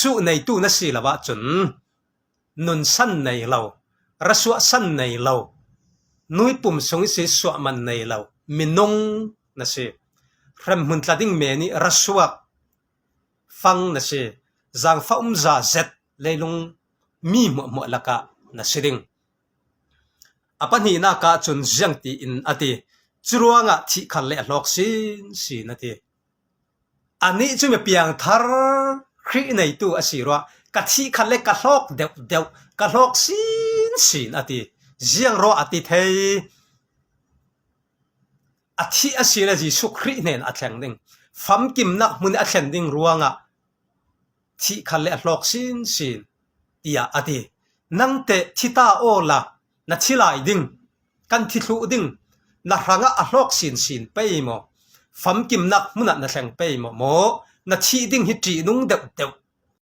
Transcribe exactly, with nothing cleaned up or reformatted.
Jesuh neitu na si lo ahcun nunsan nei lo, rasuahsan nei lo, nuipum sung ihsi suahman nei lo minung na si. Hremhmun tla ding men ih rasuak fang na si. Zaangfah umza zet leilung mi hmuahhmuah lakah na si ding. A pahnihnak ahcun ziangtiin a ti, curuangah thih khal le a hlawk sinsin a ti. Anih cu mi piangthar Khrih neitu a si ruah, ka thih khal le ka hlawk deuhdeuh, ka hlawk sinsin a ti. Ziang ruah a ti thei? A thih a si le Jesuh Khrih hnen a thleng ding, famkimnak hmun a thlen ding ruangah thih khal le a hlawk sinsin, tiah a ti. Nangteh thi ta awla na thi lai ding, kan thi thluh ding, na hrangah a hlawk sinsin pei maw? Famkimnak hmun ah na thleng pei maw? Maw na thih ding hi ṭihnung deuhdeuh